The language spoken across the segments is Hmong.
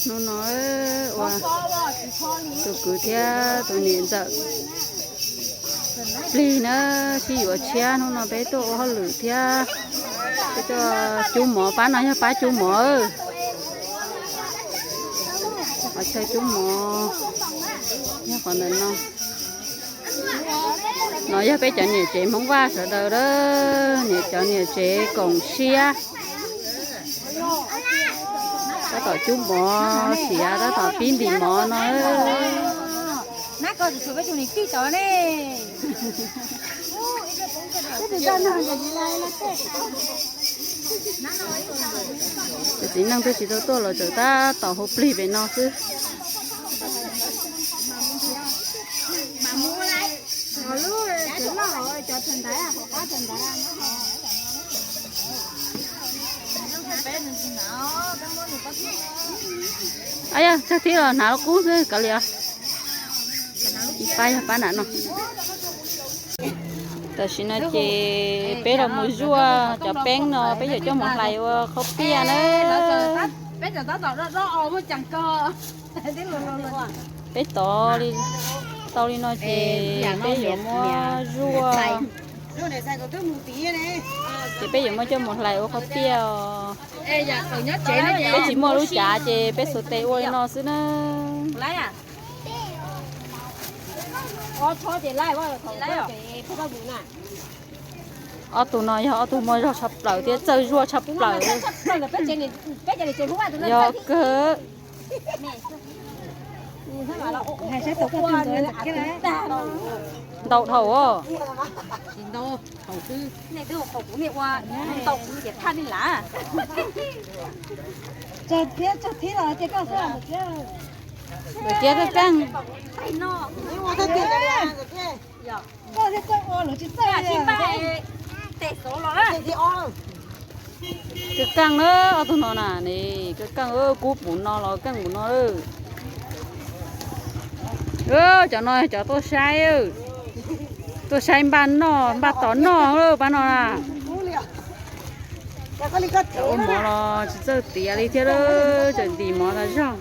Hnub no ua tus kwv thiab tus niam ntxawm plig na, sib yuav tshiab. Hnub no peb tuaj ua hauj lwm thiab, peb tuaj cub mov. Pab no yog pab cub mov. Qhov chaw cub mov yog qhov ntawm no. No yog peb cov niam tsev Hmoob Vaj sawv daws a, niam cov niam tsev koom siab tab tom cub mov siav, tab tom pib ntim mov no. Cov txiv neej twb tsis tau tuaj los tseem tab tom hu plig pem no xwb. Yog tsawg thib los hnav lub qub xwb kav liam. Pab yog pab nram no. Tam sim no ces peb los mus zuaj cov peeb no peb yuav coj mus hlais ua qhauv piaj na. Peb tov li, tau li no ces peb yuav muab zuaj, ces peb yuav muab coj mus hlais ua qhauv piaj os. Peb tsis muaj lub cav ces peb xuas tes ua li no xwb na. Ob tug no yog ob tug muaj zog tshaj plaws thiab txawj zuaj tshaj plaws. Yog kawg. Ntau dhau. Cia kawg keej. Kawg keej na, ob tug no na, kawg keej, kub pum no los keej pum no. Cov no cov tuaj saib, tuaj saib npaj noj npaj tos noj pab no na. Ua mov los tsis txawj tiav li thiab, tseem ntim mov tas zog.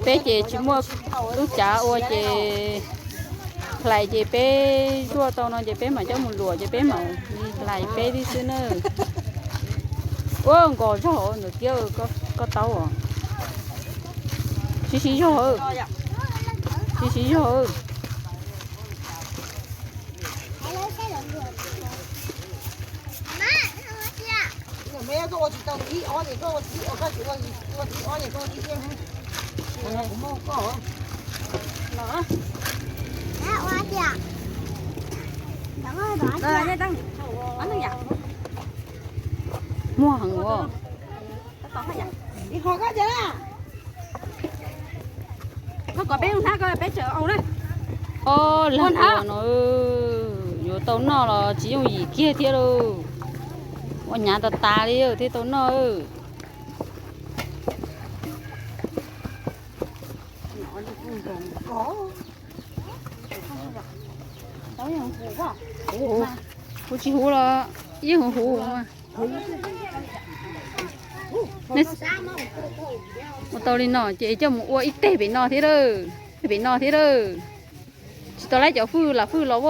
Peb ces tsis muaj lub cav ua ces hlais ces peb zuaj tau no ces peb mam coj mus luam ces peb mam li hlais peb tib xwb na. Ua nkos zog ntawm kiab koj taub os. Siv siv zog, siv siv zog. Muag heev ua. Ob lag ua no yuav tau noj los tsis yooj yim kiag thiab lauj. Ua hnyav tas tas li thiaj tau noj. Huv tsis huv los yeej huv huv. Ua tau li no ces coj mus ua ib teg pem no thiab lawm, pem no thiab lawm. Tsis tau laib cov fwj lam fwj los as.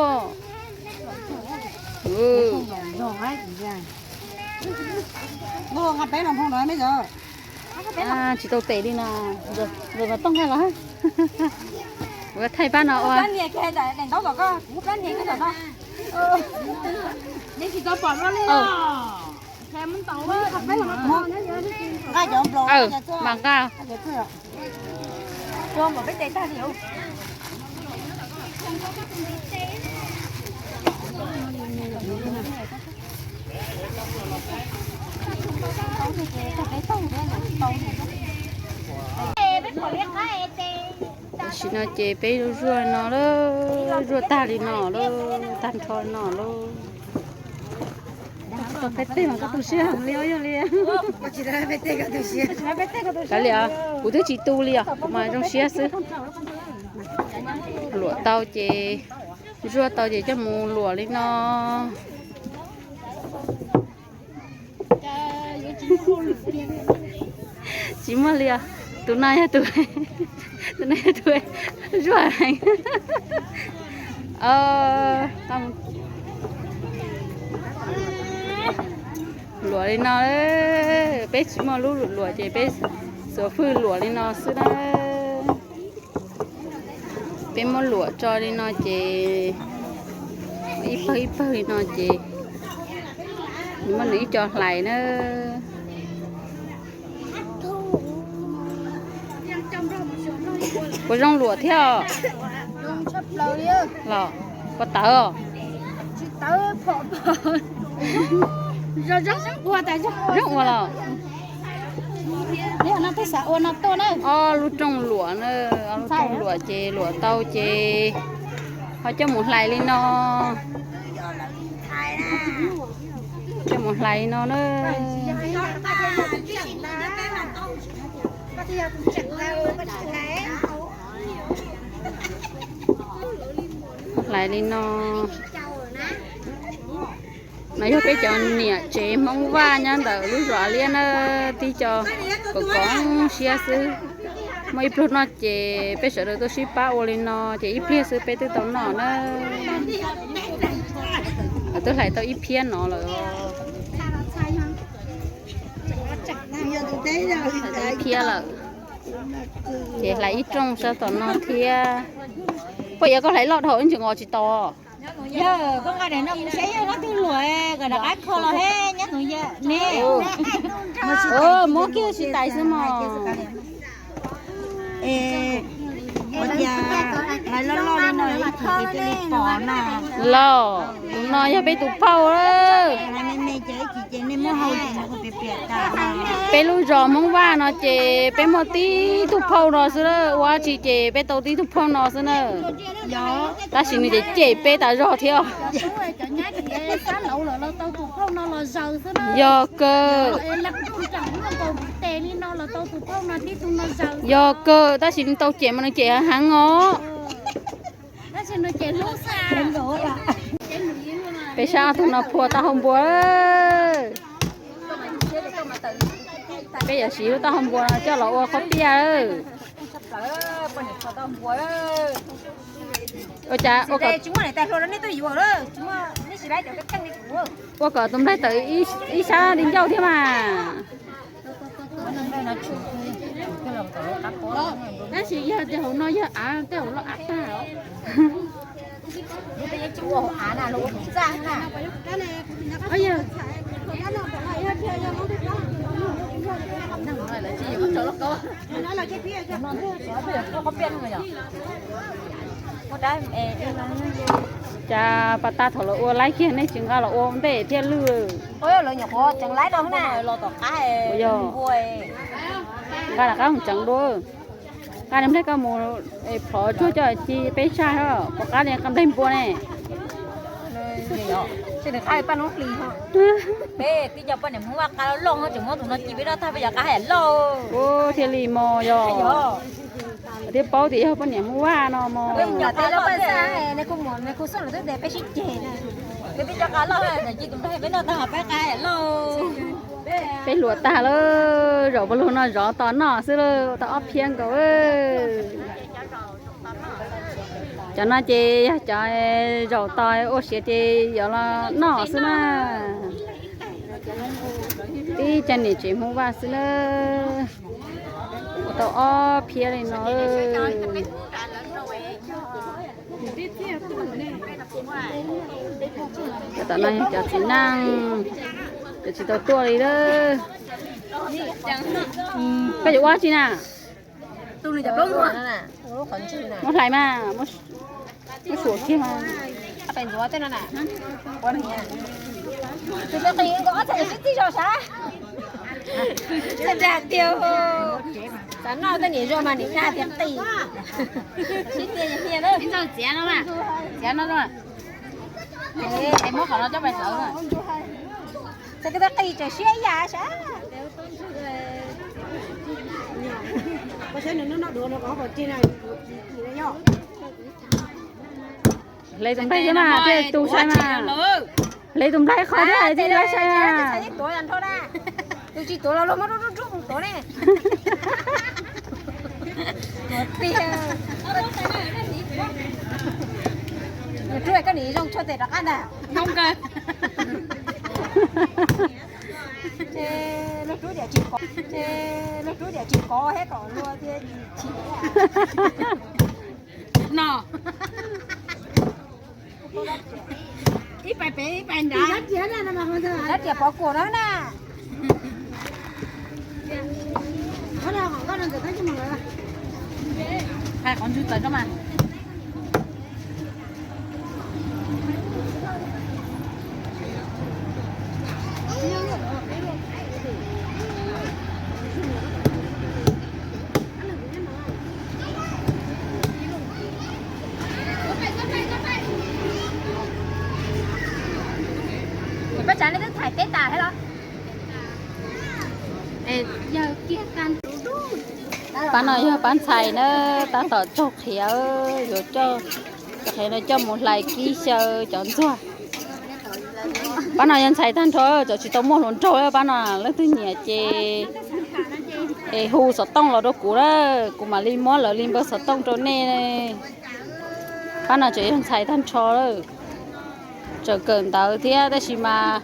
Tsis tau tes li no, nkawd mas tooj nqaij los. Kuv thaij pab no ua. Mas nqa. Tam sim no ces peb zuaj zuaj no lawm, zuaj tag li no lawm, tag nrho no lawm. Kav liam, kuv twb tsis tu li os, kuv mas zoo siab xwb. Luam tau ces, zuaj tau ces coj mus luam li no. Tsis muaj li os. Tus no yog tus, tus no yog tus zuaj heev. Luam li no, peb tsis muaj lub luam ces peb xuas fwj luam li no xwb na. Peb muab luam tso li no ces ib pawg ib pawg li no ces nws muaj nws ib co hlais na. Puas zoo luam thiab os? Los, puas tawv os? Zoo ua los. Ob lub rooj luam na, ob lub rooj luam ces luam tau ces ho coj mus hlais li no. Coj mus hlais li no na. Hlais li no. No yog peb cov niam tsev Hmoob Vaj nyob ntawm lub zos Liab na, tib co kom koob siab xwb. Muaj ib pluag noj ces peb sawv daws tuaj sib pab ua li no ces ib pliag xwb peb twb tau noj na. Twb hlais tau ib phiab no lawm. Ib phiab lawm. Ces hlais ib rooj sab tom no thiab. Puas yog koj hlais loj dhau ib ntsis nqos tsis tau? Yog koj nqa daim no mus saib yog leej twg luam kom rov qab kho los he nyob tus ne. Muab kiag tsis tais xwb mog. Ua cas hlais loj loj li no ib chim ces cia li pom na. Los, tus no yog peb tus phauj lawm. Peb lub zos Hmoob Vaj no ces peb muaj tib tug phauj no xwb, ua dab tsi ces peb tau tib tug phauj no xwb na. Tab sis nws ces cem peb tas zog thiab. Yog kawg. Yog kawg, tab sis nws tau cem mas nws cem heev os. Peb saib ob tug no phua taub hau npua. Peb yuav siv lub taub hau npua no coj los ua qhob piaj. Ua cas ua kom tus nplaig tawm ib sab li ncauj thiab mas. Tab sis yog tias hauv no yog av, tej hauv loj av tag. Cas pas tas thaum lawv ua laib kiag nej tsis nqa los ua ua ntej thiaj lwj. Yog, nqa rov qab mus tseev dua. Nqa niag nplaig koj mus plhov tsuag coj ci peb saib os, pom qab li nqa nplaig npua ne. Ua thiaj li mos yog. Thiaj paub tias yog poj niam Hmoob Vaj no mos. Peb hluas tag lawm, zaum puas luag no zov tos noj xwb lawm, tau ob phiab nkaus. Cov no ces yog cov zaum tos ua siav ces yuav los noj xwb na. Tib cov niam tsev Hmoob Vaj xwb na. Ua tau ob phiab li no. Cov tom no yog cov txiv neej, cov tsis tau tuaj li lawm. Koj yuav ua tsi na? Muab hlais mas, muab suav kiag mas. Xav noj tej niam zog mas niam dag tias qis. Sib tiag hiaj na. Txiav no, txiav no. Es muab qhov no coj pais hlawv. Txawm koj qis tseem siab ib yam sav. Saib nws noj duav no kom qhov tsis na, yog. Hle tus nplaig thiab mas thiaj tu sai mas. Hle tus nplaig qhov thiab thiaj li lab sai mas. Tus tsis tuav los luag muab rub rub rub mus tuav ne. Tuav tiag. Nws rub koj nim zoo tshuaj tes rov qab ntag. Luag rub diam tsis kov, luag rub diam tsis kov thiab kom luag thiaj chim. No. Ib pais pem ib pais nrad. Rab riam pov kuam na na. Hais qhov ntswg tawm rau mas. Pab tsav nej twb thaij teb tas thiab los? Pab no yog pab ntxhais na, tab tom raug qhiav, yuav coj, cov qhiav no coj mus hlais kib xyaw cov ntxuag. Pab no yog ntxhais tag nrho, cov tsis tau muaj hluas nraug, pab no leej twg nyiam ces es hu xov tooj los rau kuv na, kuv mam li muab lawv li npawb xov tooj rau nej. Pab no tseem yog ntxhais tag nrho lawm, tseem kawm ntawv thiab tab sis mas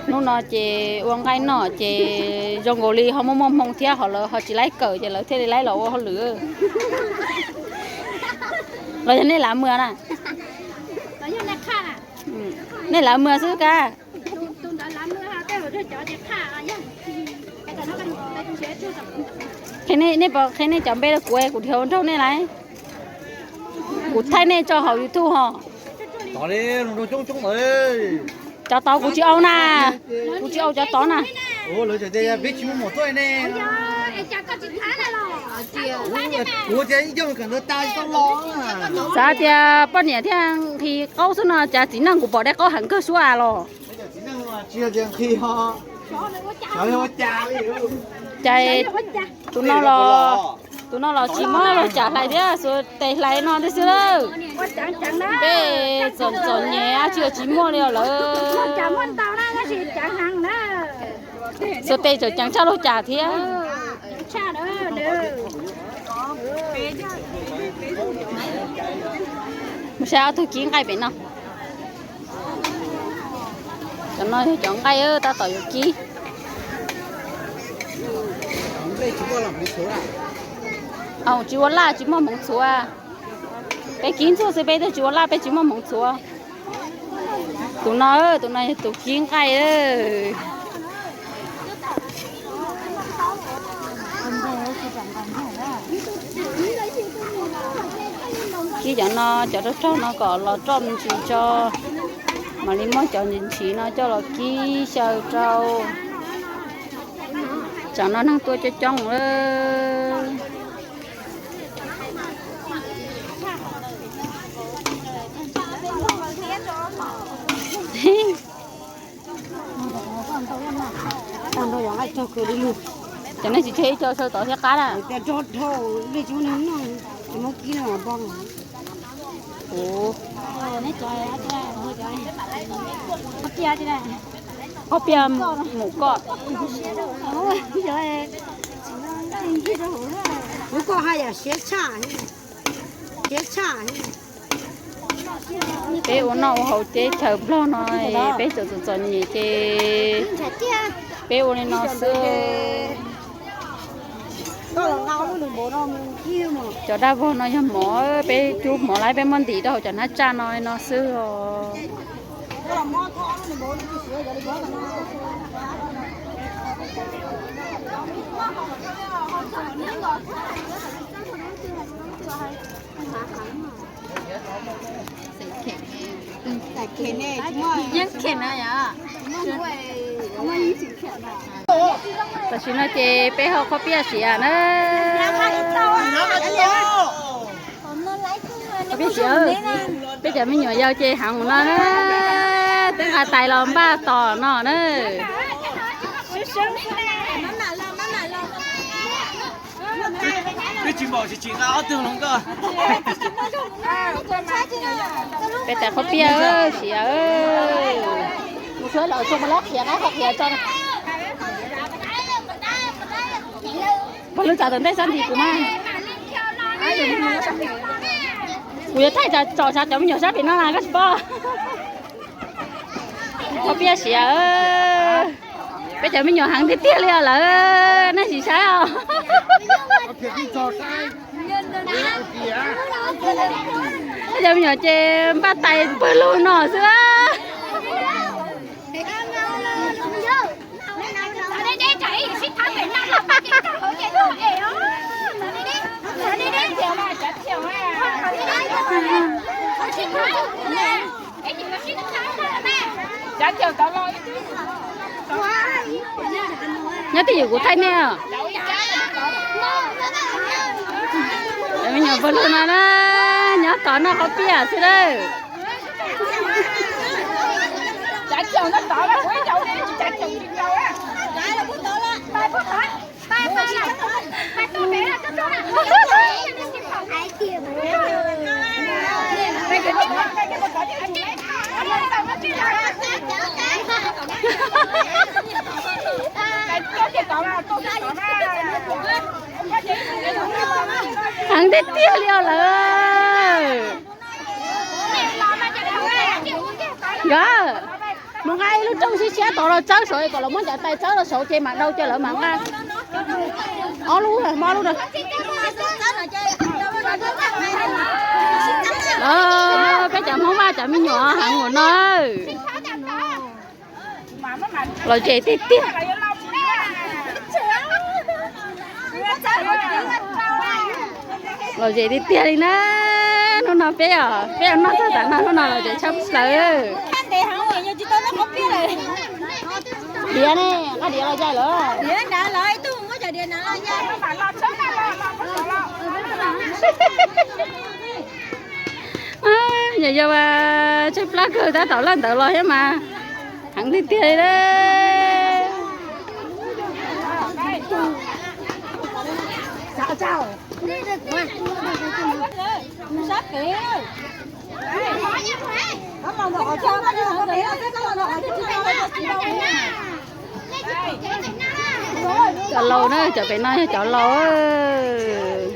hnub no ces ua nqaij noj ces zoo nkaus li ho muaj muaj hmoo thiab, ho lawv ho tsis laib kawm ces lawv thiaj li laib los ua hauj lwm. Los yog nej lav mws na? Nej lav mws xwb ka. Nej puas qhia nej cov npe rau kuv, kuv dhia ua nraug nej lawm. Kuv thaij nej tso hauv YouTube ho. Cov tod kuv tsis au na, kuv tsis au cov tod na. Xav tias poj niam thiaj nqhis qaub xwb no, cas txiv neej kuv pom dai qaub heev kawg suab los. Cas tus no los, tus no los tsis muab luag cam hlais thiab, xuas tes hlais no thiab xwb lawm. Peb txom txom nyem dab tsi los tsis muaj li os lawm. Xuas tes tseem ceev tshaj luag cam thiab. Mus saib ob tug kib nqaij pem no. Cov no yog cov nqaij tab tom yuav kib. Tsis ua laj tsis muaj hmoov txhuav. Peb kib ntxuag xwb, peb twb tsis ua laj, peb tsis muaj hmoov txhuav. Tus no, tus no yog tus kib nqaij. Kib cov no, cov rog rog no kom los roj me ntsis tso, mam li muab cov ntsis ntsis no coj los kib xyaw rau. Tsam no neeg tuaj coob coob lawm. Cov nej tsis tseg ib co saw tod thiab qab na. Ob piag mus koj. Lub koj haj yam siab tshaj, siab tshaj. Peb ua noj ua haus teb chaws Nplog no, peb txom txom nyem ces peb ua li no xwb. Cov dab vog no yog mov, peb cub mov lawm peb muab ntim rau hauv cov hnab tsaj no li no xwb os. Yeej khem na yom. Tam sim no ces peb ho qhov piaj siav na. Qhov piaj siav, peb cov me nyuam yaus ces heev no na. Twb nqa tais los npaj tos no na. Peb tais qhov piaj siav, mus suav los tso mas lab qhiav qab qhov qhiav tso. Pog lub txav tom ntej sab nti kuv mas. Kuv yuav thaij tsom tsav cov me nyuam sab pem no na koj tsis pom. Qhov piaj siav, peb cov me nyuam heev tiag tiag li os lawm, nej tsis saib os. Peb cov me nyuam ces npaj tais pawg lug no xwb. Nyob twj ywm kuv thaij nej. Me nyuam pawg lug no na, nyob tod noj qhov piaj xwb lawm. Heev tiag tiag li os lawm. Nkawd mus nqa ib lub rooj siab siab tod los txawb saud kom lawv muab cov tais txawb rau saud ces mam dau ces lawv mam nqa. Ob lub, ob lub. Peb cov Hmoob Vaj cov me nyuam heev ua no. Lom zem tiag tiag. Lom zem tiag tiag li na. Hnub no peb, peb noj txog tam no, hnub no lom zem tshaj plaws. Diav ne, nqa diav los yai lawm. Nyuam yaus mas tshaib plab kawg tab tom lawj ntawd los thiab mas heev tiag tiag li na. Cov laus na, cov pem no yog cov laus.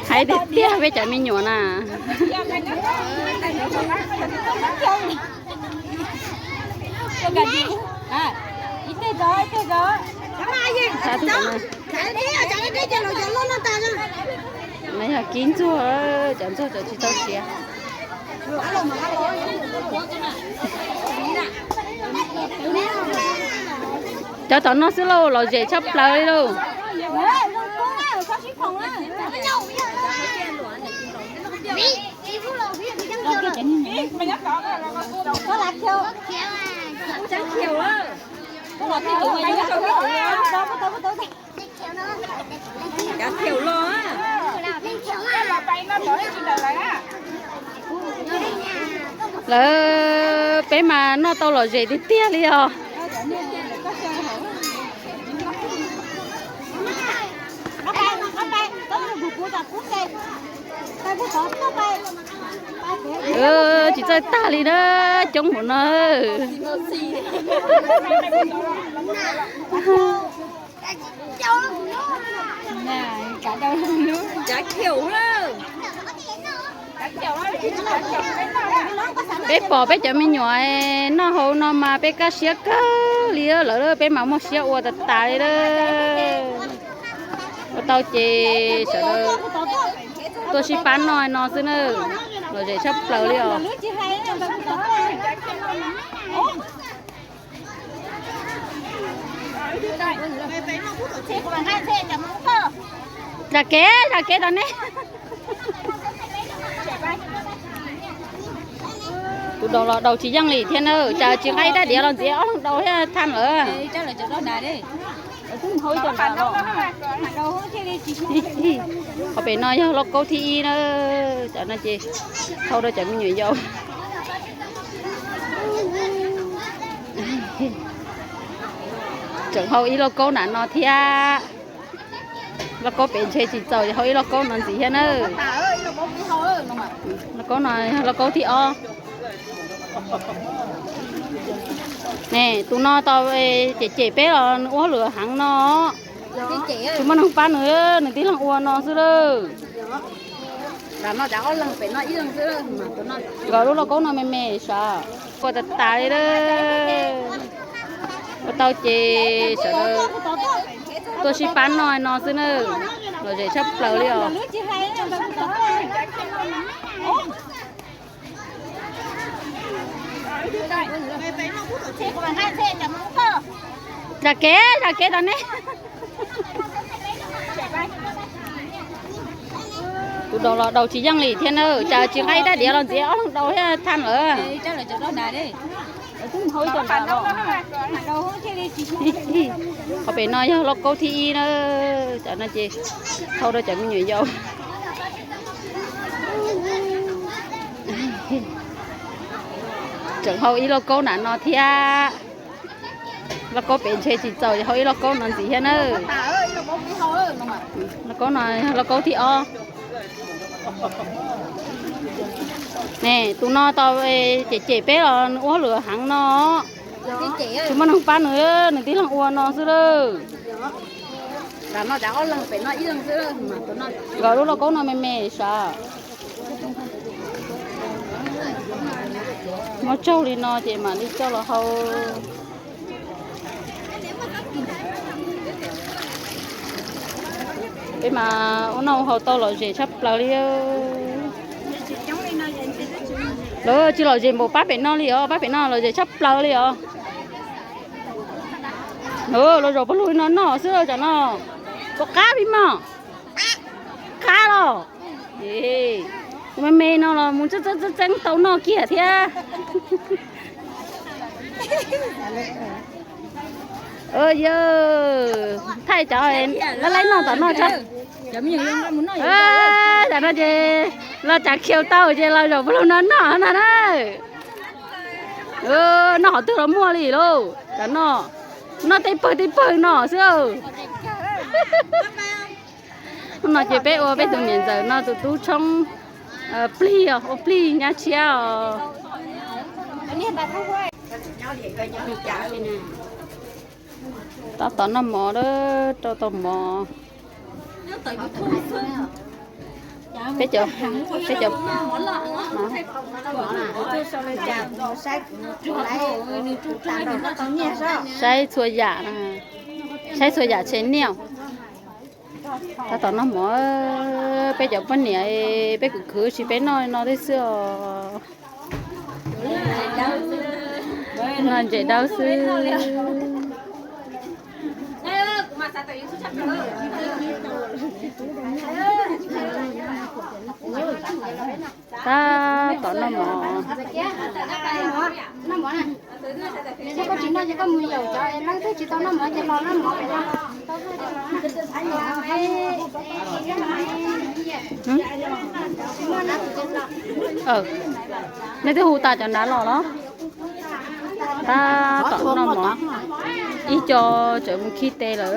Hais tiag tiag peb cov me nyuam na. No yog kib ntxuag, cov ntxuag cov tsis tau siav. Cov tom no xwb lauj, lom zem tshaj plaws li lauj. Lawv peb mas noj tau lom zem tiag tiag li os. Tsis txawj tag li na, coob npaum no. Peb pom peb cov me nyuam noj hauv no mas peb kaj siab kawg li lawm, peb mas muaj siab ua tas tas li lawm. Ua tau ces sawv daws tuaj sib pab noj no xwb na, lom zem tshaj plaws li os. Zam kev, zam kev tau ne. Tus daus los daus tsis yeej li thiab na, cas tsis nqa ib rab diav los ntxias ob leeg daus thiab tham lawm. Qhov pem no yog lauj kaub thib ib na, cov no ces hau rau cov me nyuam yaus. Tseem hau ib lauj kaub nram no thiab. Lauj kaub pem ntshe tsis txaus, hau ib lauj kaub no ntxiv thiab na. Lauj kaub no yog lauj kaub thib ob. Ne, tus no tau cem cem peb los nws ua hauj lwm heev no. Tsis muaj neeg pab nws, nws tib leeg ua no xwb lawm. Nkawd lub lauj kaub no me me sav, ua tas tas li lawm. Ua tau ces sawv daws tuaj sib pab noj no xwb na. Lom zem tshaj plaws li os. Zam kev, zam kev tas ne. Tus daus los daus tsis yeej li thiab na, cas tsis nqa ib rab diav los ntxiv ob leeg daus thiab thaj lawm. Qhov pem no yog lauj kaub thib ib na, cov no ces hau rau cov me nyuam yaus. Tseem hau ib lauj kaub nram no thiab. Lauj kaub pem ntshe tsis txaus, hau ib lauj kaub no ntxiv thiab na. Lauj kaub no yog lauj kaub thib ob. Ne, tus no tau cem cem peb los nws ua hauj lwm heev no. Tsis muaj neeg pab nws, nws tib leeg ua no xwb lawm. Nkawd lub lauj kaub no me me sav. Muab tsaug li no ces mam li coj los hau. Peb mas ua noj ua haus tau lom zem tshaj plaws li. Lawv tsis lom zem npaum pab pem no li os, pab pem no lom zem tshaj plaws li os. Los zaum pawg lug no noj xwb tam no. Puas qab pib mog? Qab los. Tus me me no los mus txeeb txeeb tau noj kiag thiab. Yog thaij cov laib laib noj tom no tso. Tam no ces los tsam khiaus tau ces los zaum pawg lug no noj na na. Noj qhov twg los muaj li lauj. Tam no noj tej pawg tej pawg no xwb. Hnub no ces peb ua peb tus niam ntxawm no tus tub tshoob plig, ua plig nyab tshiab os. Tab tom noj mov, rau tau mov. Peb cov, peb cov, saib txhua yam, saib txhua yam tshe niaj. Tab tom noj mov, peb cov poj niam, peb kwv kwv tsis peb noj no thiab xwb os. No ntses dawb xwb. Tab tom noj mov. Nej twb hu tas cov nrad los los? Tab tom noj mov, ib co tseem mus khi tes lawm.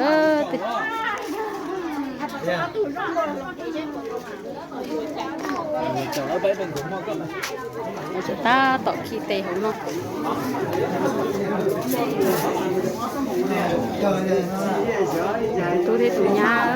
Tab tom khi tes hauv no. Tus tub thiab tus nyab.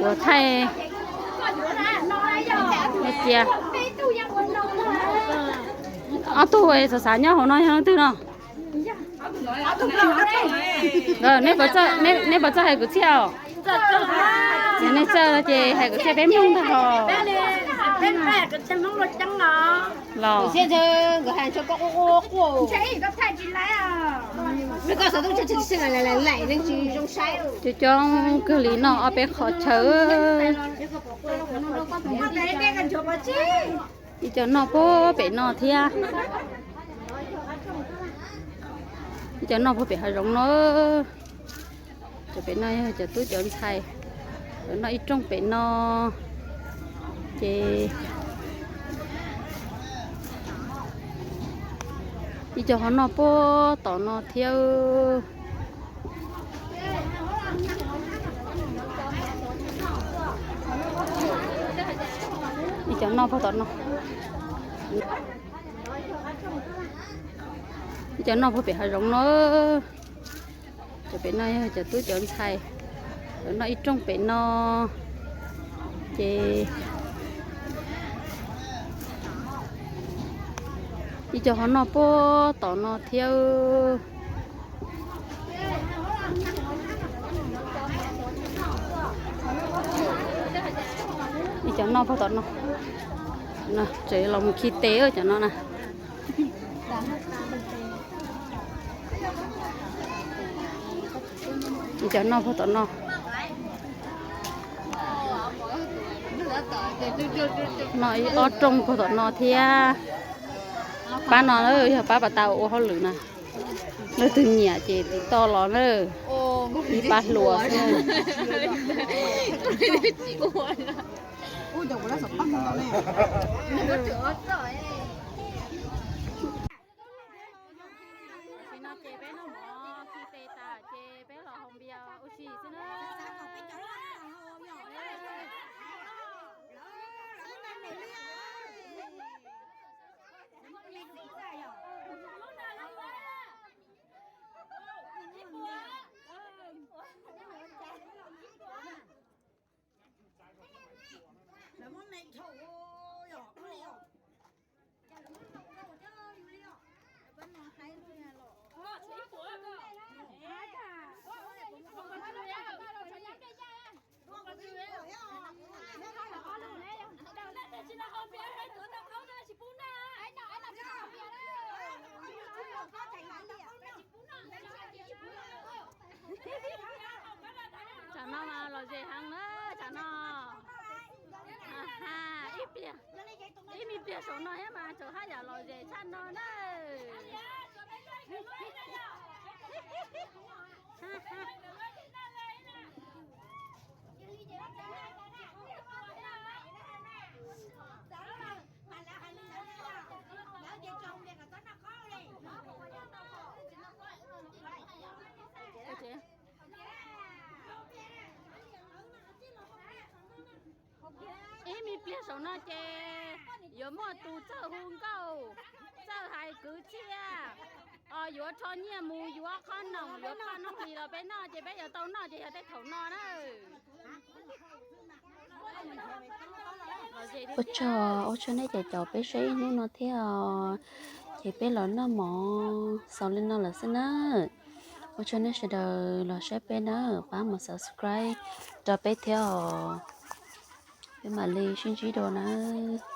Ua thaij cia. Ob tug xav xav nyob hauv no yog leej twg no? Nej puas txawj hais kwv txhiaj os? Nej txawj ces hais kwv txhiaj peb mloog ntag hos. Los coob coob kawg li no ob peb qhov chaw. Ib co noj puag pem no thiab. Ib co noj puag pem hav zoov no. Cov pem no yog cov tub cov ntxhais, lawv noj ib rooj pem no. Ces ib co ho noj puag tom no thiab. Ib co noj puag tom no. Ib co noj puag pem hav zoov no. Cov pem no yog cov tub cov ntxhais, lawv noj ib rooj pem no. Ces ib co ho noj puag tom no thiab. Ib co noj puag tom no. Tseem los mus khi tes cov no na. Ib co noj puag tom no. Noj ib ob rooj puag tom no thiab. Pab no yog pab pas tas ua hauj lwm na. Leej twg nyiam ces tiv toj los na. Ib pab hluas xwb. Tam sim no ces peb noj mov khi tes tas ces peb los haus npias ua si xwb na. Tsam no mas lom zem heev na, tsam no. Ib pliag, ib me pliag saum no thiab mas tseem haj yam lom zem tshaj no na. Ib me pliag saum no ces yuav muaj tus txawj hu nkauj, txawj hais kwv txhiaj, yuav rho nyiaj mus yuav qhob noom, yuav phaj noob hlis los peb noj ces peb yuav tau noj ces yog tej thaum no na. Ua tsaug, ua tsaug nej cov caum peb saib ib hnub no thiab os. Ces peb los noj mov xaus li no lawm xwb na. Ua tsaug nej sawv daws los saib peb na, pab mus subscribe rau peb thiab os. Peb mam li sib ntsib dua nawb.